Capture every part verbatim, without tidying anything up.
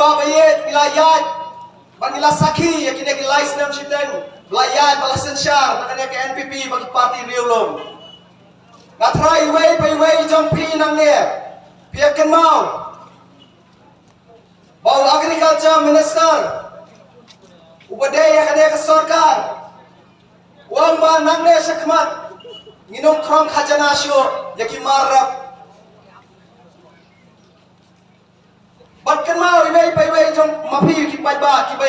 Ba ïeit, ngi la ïaid, ba ngi la sakhi ïa kine ki lai snem shiteng, ba la ïaid, ba la synshar na kane ka N P P bad ki party riewlum. Nga tharai iwei pa iwei jong phi nangne, phi ïa kynmaw ba u Agriculture Minister uba dei ïa kane ka sorkar u ong ba nangne shakhmat ngin ym khrong khajana shuh ïa ki mar rep. Bad kynmaw iwei pa iwei jong ma phi ki paidbah kiba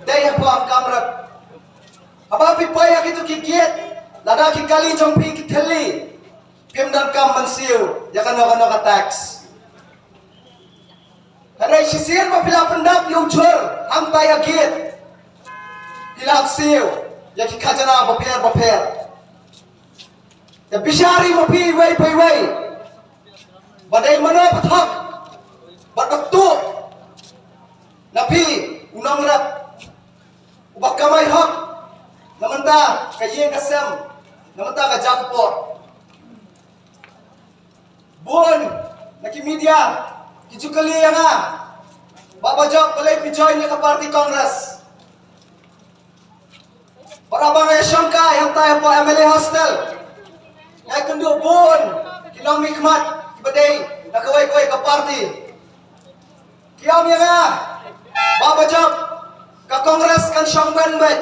dei hapoh kam rep, haba phi poi ha kito ki gate, lada ki kali jong phi ki thylli, phim donkam ban siew ïa kano kano ka tax. Hynrei shisien ba phi la pyndap ïa u jhur hangtai ha gate, phi la siew ïa ki khajana bapher bapher. Te bishar ma phi iwei pa iwei, ba dei mano ba thok bad ba tuh na phi u nongrep uba kamai hok na mynta ka ïing ka sem, na mynta ka jaka por. Bun na ki media ki ju kylli ïa nga, Bah Bajop, balei phi join ïa ka party Congress? Para ba nga ïashongkai hangtai hapoh M L A hostel, nga ïakynduh bun ki nongmihkhmat kiba dei na kawei kawei ka party. Ki ong ïa nga, Bah Bajop, ka Congress kan shong beit beit.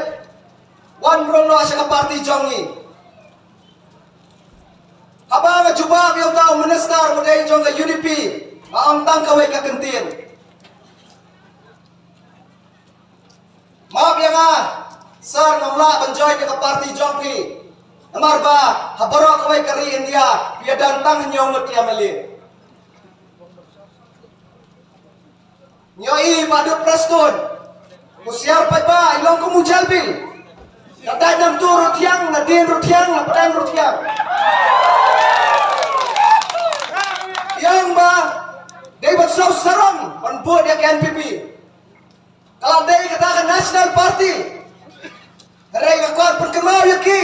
Wan rung noh sha ka party jong ngi. Haba nga jubab ïa uta u minister ba dei jong ka U D P, nga ong tang kawei ka kyntien. Map ïa nga, sir, ngam lah ban join ïa ka party jong phi. Namar ba ha baroh kawei ka ri India phi ïadon tang hynñiew ngut ki M L A. Ngi ïohi Bah Dut Prestone, husiar paidbah, i long kum u jalbi. La dait na mtu ruh thiang, la dien ruh thiang, la pdeng ruh thiang. I ong ba dei ban saw sarong ban bud ïa ka N P P. Ka la dei kata ka National Party. Hynrei nga kwah pynkynmaw ïa ki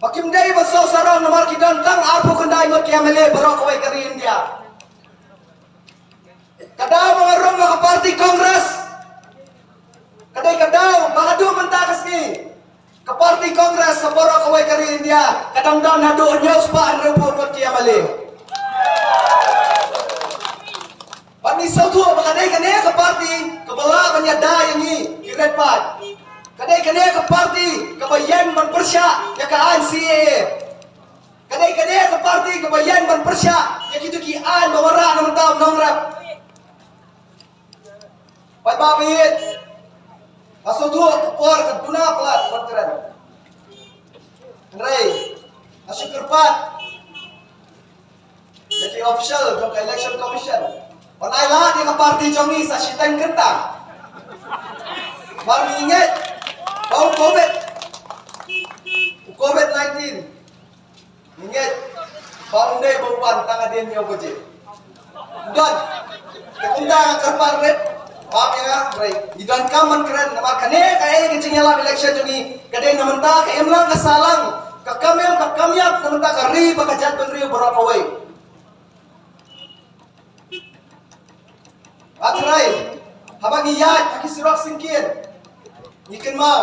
ba kim dei ban saw sarong namar ki don tang arphew khyndai ngut ki M L A baroh kawei ka ri India. Ka daw ba nga rung ha ka party Congress ka dei ka daw ba haduh mynta ka sngi ka party Congress ha baroh kawei ka ri India ka dang don haduh hynñiew spah hynriewphew ngut ki M L A. Bad ngi sngewthuh ba ka dei kane ka party kaba lah ban ïada ïa ngi ki rit paid. Ka dei kane ka party kaba ïeng ban pyrshah ïa ka aiñ C A A. Ka dei kane ka party kaba ïeng ban pyrshah ïa kito ki aiñ ba wanrah na bynta u nongrep. Paidbah ba ïeit, nga sngewthuh ka por ka duna palat ban kren. Hynrei nga shu kyrpad ïa ki official jong ka Election Commission ban ai lad ïa ka party jong ngi sa shiteng kynta. Namar ngi ngeit ba u Covid, u Covid nineteen, ngi ngeit ba um dei ba u wan tang hadien hynñiew baje. Don. Te kumta nga kyrpad rit, map ïa nga, hynrei ngi donkam ban kren namar kane kaei ka jingïalap election jong ngi ka dei na bynta ka imlang ka sahlang, ka kam ïap ka kam ïap na bynta ka ri bad ka jaitbynriew baroh kawei. Nga tharai haba ngi ïaid ha ki surok syngkien, ngi kynmaw,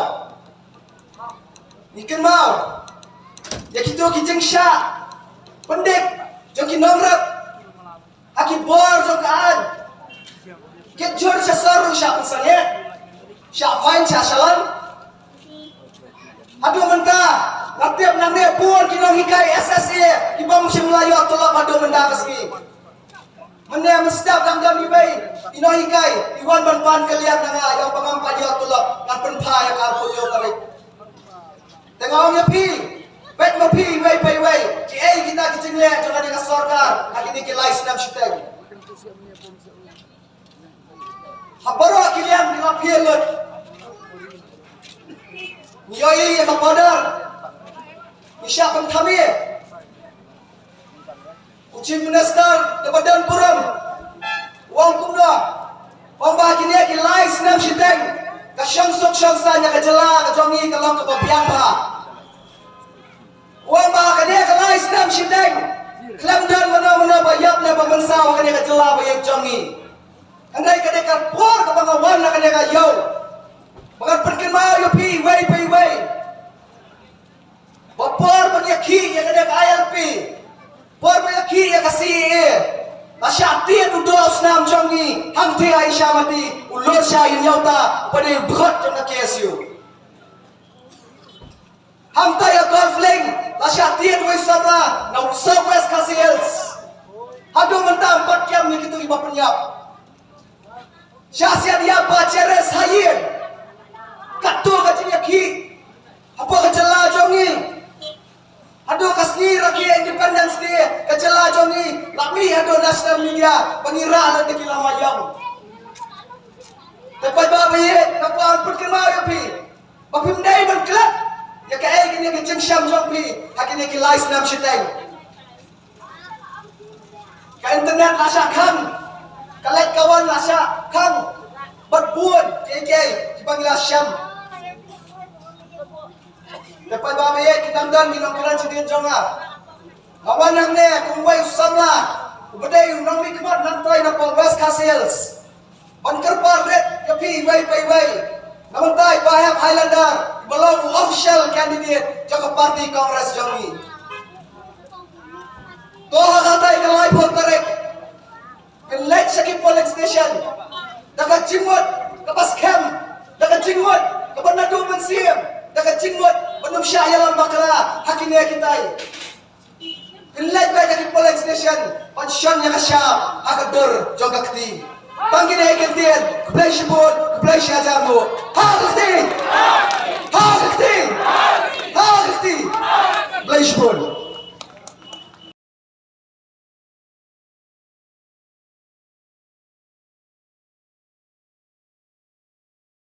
ngi kynmaw ïa kito ki jingshah pyndik jong ki nongrep ha ki bor jong ka aiñ. Kit jur sha sor ruh shah pynsangeh, shah fine, shah shalan. Haduh mynta nga tip nangne bun ki nonghikai S S A ki bym shym la ïoh tulop haduh mynta ka sngi. Mynne mynstep dang don iwei i nonghikai i wan ban pan kylliang na nga, ïa ba ngam pat ïoh tulop, ngan pynphai ïa ka arphew hynñiew tarik. Te nga ong ïa phi, peit ma phi iwei pa iwei, kiei kita ki jingleh jong kane ka sorkar ha kine ki lai snem shiteng. Ha baroh ki liang ki la plie lut. Ngi ïohi ïa ka border, ngi shah pynthame. U Chief Minister te ba don burom u ong kumno? U ong ba kine ki lai snem shiteng ka shongsuk shongsaiñ ïa ka jylla ka jong ngi ka long kaba biang bha. U ong ba kane ka lai snem shiteng khlem don mano mano ba ïap ne ba mynsaw ha kane ka jylla ba ïeit jong ngi. Hynrei ka dei ka por kaba nga wan na kane ka ïew ba ngan pynkynmaw ïa phi iwei pa iwei ba por ba ngi ïakhih ïa kane ka I L P, por ba ngi ïakhih ïa ka C A A, la shah tied u doh u snam jong ngi hangtei ha Isha Mati, u Lorshah Ïañiawta uba dei u dkhot jong ka K S U. Hangta ïa Golf Link la shah tied uwei u samla na South West Khasi Hills. Haduh mynta ym pat kem ïa kito kiba pynïap. Shah siat ïap ba Cheris ha ïing. Katto ka jingïakhih hapoh ka jylla jong ngi. Haduh ka sngi rakhe Independence Day ka jylla jong ngi la mih haduh national media ba ngi rah lut da ki lama ïong. Te paidbah ba ïeit, nga kwah pynkynmaw ïa phi ba phim dei ban klet ïa kaei kane ka jingshem jong phi ha kine ki lai snem shiteng. Ka internet la shah khang, ka leit ka wan la shah khang, bad bun kiei kiei kiba ngi la shem. Te paidbah ba ïeit, ki nang don ki nongkren shadien jong nga. Nga wan hangne kum uwei u samla uba dei u nongmihkhmat nangtei na poh West Khasi Hills ban kyrpad rit ïa phi iwei pa iwei. Na mynta i Bah Hep Highlander iba long u official candidate jong ka party Congress jong ngi. To ha katai ka laiphew tarik, phin leit sha ki polling station da ka jingmut kaba skhem, da ka jingmut kaba naduh mynsiem, da ka jingmut ban ym shah ïalam bakla ha kine kitai. Phin leit beit ha ki polling station ban shon ïa ka shap ha ka dur jong ka kti. Tang kine ki ktien, khublei shibun, khublei shihajar nguh. Ha ka kti! Ha ka kti! Ha ka kti! Khublei shibun.